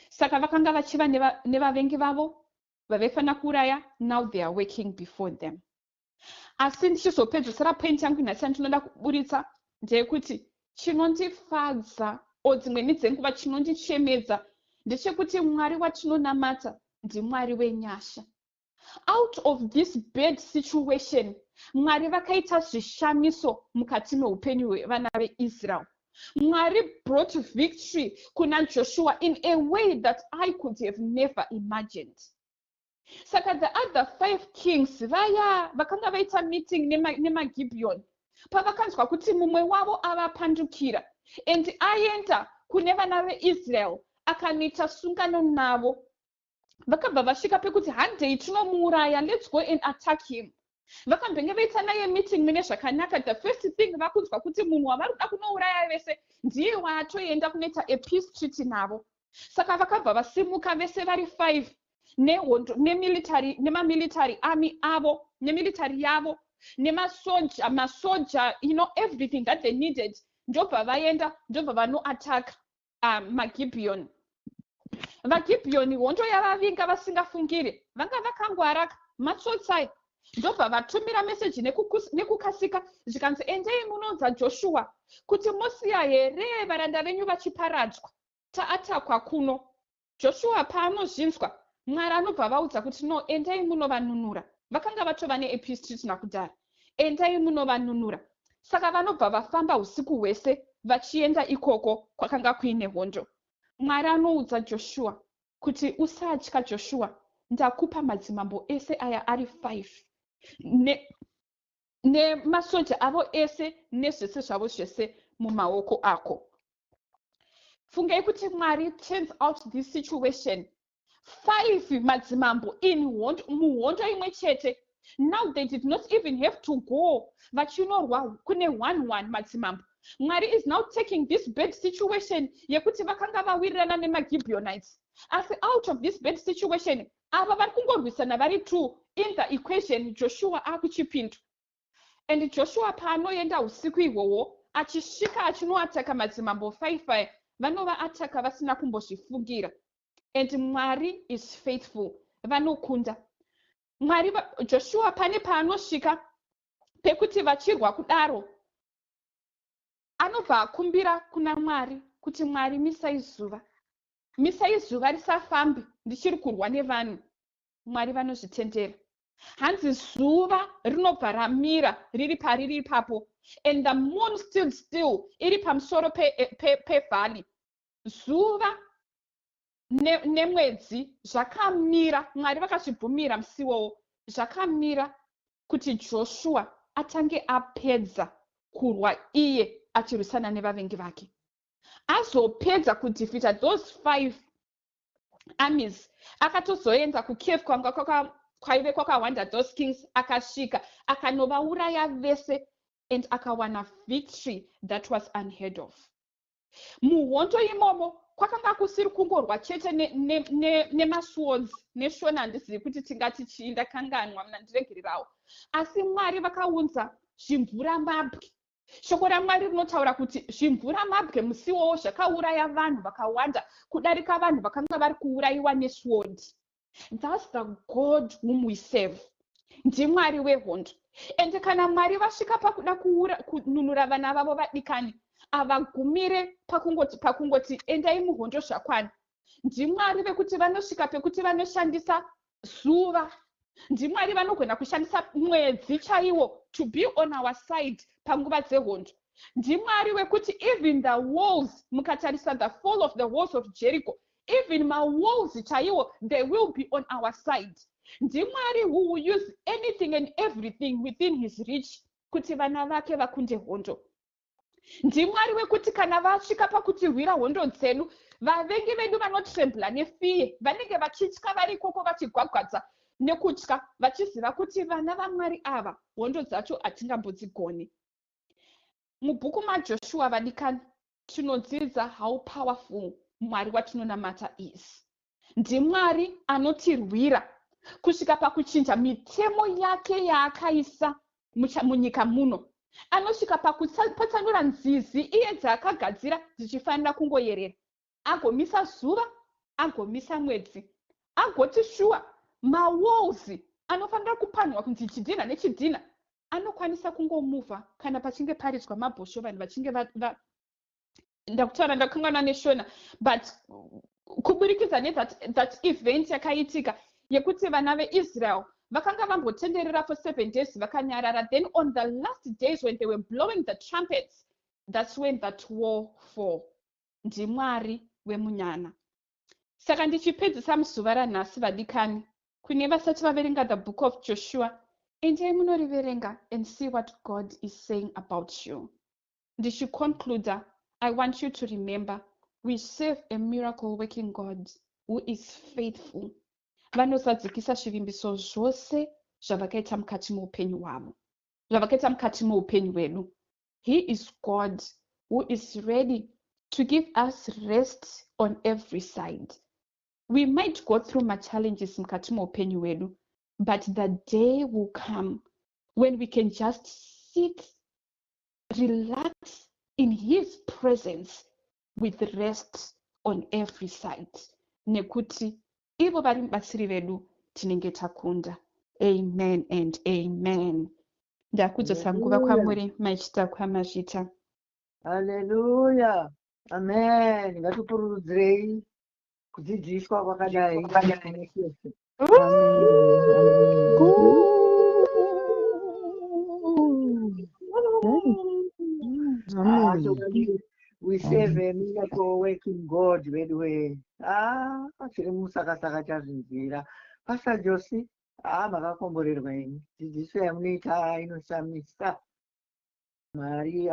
Saka vakanga vachiva nevavengi vavo vavaifanira kuuraya. Now they are working before them. Asi ndichizopedzisira, point yangu nhasi yandinoda kuburitsa ndeyekuti chinondifadza O dzimweni dzenguva chinondichemedza ndechekuti Mwari watinonamata ndiMwari wenyasha. Out of this bad situation, Mwari vakaita zvishamiso mukati meupenyu hwevana veIsrael. Mwari brought victory kuna Joshua in a way that I could have never imagined. Saka the other five kings vaya vakanga vaita meeting nemaGibeon, pavakanzwa kuti mumwe wavo avapandukira and aenda kune vana veIsrael akanoita sungano navo, vakabva vasvika pekuti, "Handei tinomuuraya, let's go and attack him." Vakambenge vaita naye meeting mune zvakanaka. The first thing vakunzwa kuti munhu wavari kuda kunouraya vese ndiye waatoenda kunoita a peace treaty navo. Saka vakabva vasimuka vese vari five nehondo, nemilitary, nemamilitary army avo, nemilitary yavo, nemasoja, masoja, everything that they needed. Ndobva vaenda, ndobva vanoattacka maGibeon. VaGibhiyoni hondo yavavinga vasingafungire, vanga vakangwaraka matsotsai. Ndobva vatumira meseji nekukasika, zvikanzi, "Endei munonza Joshua kuti mosiya here varanda venyu vachiparadzwa? Taattackwa kuno." Joshua paanozvinzwa, Mwari anobva vaudza kuti, "No, endai munovanunura." Vakanga vatova neapeace treaty nakudhara. "Endai munovanunura." Saka vanobva vafamba usiku hwese vachienda ikoko kwakanga kuine hondo. Mwari anoudza Joshua kuti, "Usatya, Joshua, ndakupa madzimambo ese aya ari 5 nemasoja avo ese nezvese zvavo zvese mumaoko ako." Fungai kuti Mwari turns out this situation, five madzimambo in muhondo imwe chete. Now they did not even have to go vachinorwa kune one one madzimambo. Mwari is now taking this bad situation yekuti vakanga vawirirana nemaGibeonites, asi out of this bad situation ava vari kungorwisana vari two in the equation, Joshua akuchipindwa. And Joshua paanoenda usiku ihwohwo, achisvika achinoattacka madzimambo 5, vanovaattacka vasina kumbozvifungira. And Mwari is faithful, vanokunda. Mwari, Joshua pane paanosvika pekuti vachirwa kudaro, anobva akumbira kuna Mwari kuti, "Mwari, misai zuva, misai zuva risafambi, ndichiri kurwa nevanhu." Mwari vanozvitendera. Hanzi zuva rinobva ramira riri pariri ipapo, and the moon still still iri pamusoro pevalley. Zuva nemwedzi zvakamira. Mwari vakazvibvumira musiwowo, zvakamira kuti Joshua atange apedza kurwa iye achirwisana nevavengi vake. Azopedza kudefeata those five armies, akatozoenda kucave kwanga kwaive kwakawanda those kings. Akasvika, akanovauraya vese and akawana victory that was unheard of. Muhondo imomo kwakanga kusiri kungorwa chete nemaswords. NeShona handizivi kuti tingati chii, ndakanganwa, munandiregererawo. Asi Mwari vakaunza zvimvuramabwe. Shoko raMwari rinotaura kuti zvimvuramabwe musiwowo zvakauraya vanhu vakawanda kudarika vanhu vakanga vari kuurayiwa nesword. That's the God whom we serve. NdiMwari wehondo. Ende kana Mwari vasvika pakuda kununura vana vavo vadikani, havagumire pakungoti endai muhondo zvakwana. NdiMwari vekuti vanosvika pekuti vanoshandisa zuva. NdiMwari vanogona kushandisa mwedzi chaiwo to be on our side panguva dzehondo. NdiMwari wekuti even the walls, mukatarisa the fall of the walls of Jericho, even mawalls chaiwo, they will be on our side. NdiMwari who will use anything and everything within his reach kuti vana vake vakunde hondo. NdiMwari wekuti kana vasvika pakutirwira hondo dzenu, vavengi vedu vanotrembla nefear. Vanenge vachitya vari ikoko, vachigwagwadza nekutya, vachiziva kuti vana vaMwari ava hondo dzacho hatingambodzigoni. Mubhuku maJoshua, vadikani, tinodzidza how powerful Mwari watinonamata is. NdiMwari anotirwira kusvika pakuchinja mitemo yake yaakaisa munyika muno. Anosvika pakupatsanura nzizi iye dzaakagadzira dzichifanira kungoyerera, agomisa zuva, agomisa mwedzi, agoti shuwa mawalls anofanira kupanhwa kunzi chidhina nechidhina anokwanisa kungomuvha kana pachinge paridzwa mabhosvo, vanhu vachinge Ndakutaura ndakanganwa neShona, but kuburikidza nethat event yakaitika yekuti vana veIsrael vakanga vambotenderera for 7 days vakanyarara, then on the last days when they were blowing the trumpets, that's when that war fall. NdiMwari wemunyana. Saka ndichipedzisa muzuva ranhasi, vadikani, kune vasati vaverenga the Book of Joshua, endai munoriverenga and see what God is saying about you. Ndichiconcluda, I want you to remember we serve a miracle working God who is faithful. Vanozadzikisa zvivimbiso zvose zvavakaita mukati meupenyu hwavo, zvavakaita mukati meupenyu hwedu. He is God who is ready to give us rest on every side. We might go through machallenges mukati meupenyu hwedu, but the day will come when we can just sit, relax in his presence with rest on every side, nekuti ivo vari mubatsiri vedu, tinenge takunda. Amen and amen. Ndakudzosa nguva kwamuri, maichita kwamazvita. Haleluya, amen. Ngatipururudzirei kudzidziswa kwakadai. Amen. Ah, Amen. chokwadi, we serve a miracle working God wedu we. Ah, chiri musakasaka chazvinzwira. Pastor Josi, ah, makakomborerwa imi. Dzidziso yamunoita inoshamisa. Mwari.